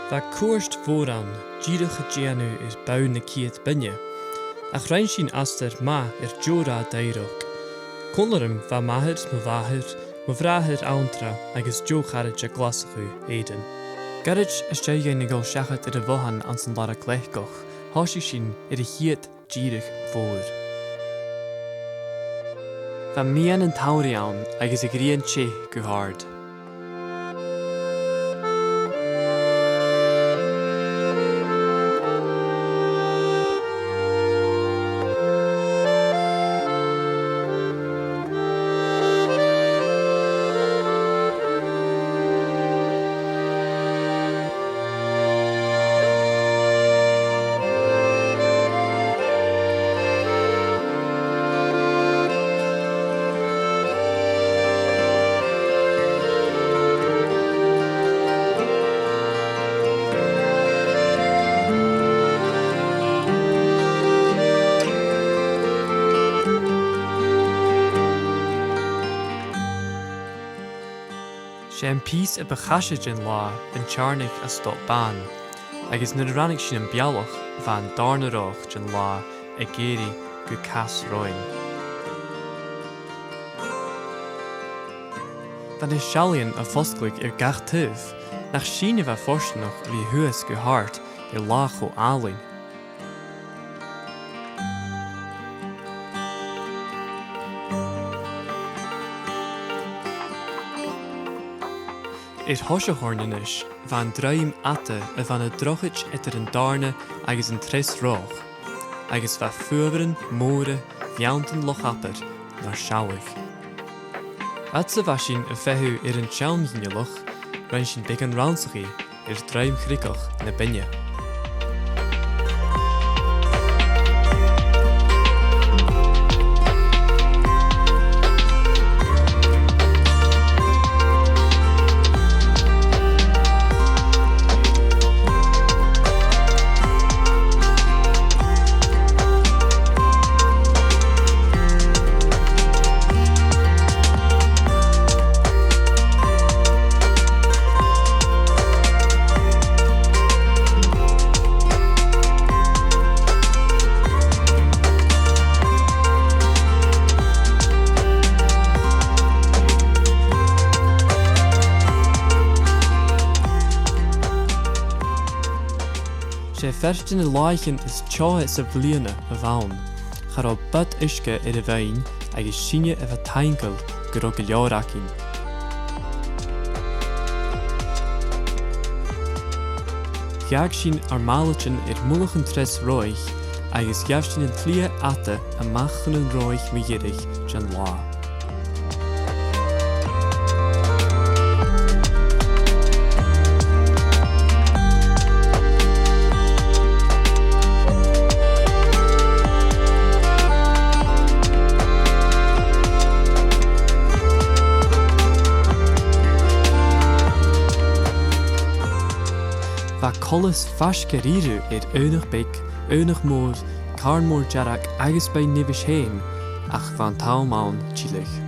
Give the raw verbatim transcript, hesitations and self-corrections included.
Bha cuairt mhòr ann, dìreach a' dèanamh air bonn na ciad binne, ach rinn sinn astar math air deagh rathad oighreachd. Còmhla rium bha m' athair, mo mhàthair, mo bhràthair Anndra agus deagh charaid à Glaschu, Aidan. Goirid às dèidh dhuinn a dhol seachad air a' bhothan anns an làrach-cleachdte, thòisich sinn air a' chiad dìreadh mhòr. Bha meadhan an t-samhraidh ann agus a' ghrian teth gu h-àrd. 'S e am pìos a bu chaise den latha an tèarnadh à stòp bàn, agus nuair a ràinig sinn am bealach, bha an dàrna reothadh den latha ag èirigh gu cas romhainn. Bha na seallaidhean a' fosgladh air gach taobh, nach sinn a bha fortanach a bhith shuas gu h-àrd air latha cho àlainn. Air thoiseach oirnn a-nis, bha an druim fhada a bha na drochaid eadar an dàrna agus an treas reothadh, agus bha fuamhairean mòra bheanntan Loch Abar nar sealladh. Fhad 's a bha sinn a' feitheamh air an t-seann ghinealach, rinn sinn beagan rannsachaidh air druim chreagach na binne. 'S e fear de na làithean as teotha sa bhliadhna a bh' ann. Cha robh bad uisge air a bheinn agus sinne a bha taingeil gun robh gu leòr againn. Dh'fhàg sinn ar màlaidean air mullach an treas reothadh agus ghabh sinn an t-slighe fhada a-mach chun an reothadh mu dheireadh den latha. Bha coltas faisg a-rithist air Aonach Beag, Aonach Mòr, Càrn Mòr Dearg agus Beinn Nibheis fhèin, ach bha an t-àm ann tilleadh.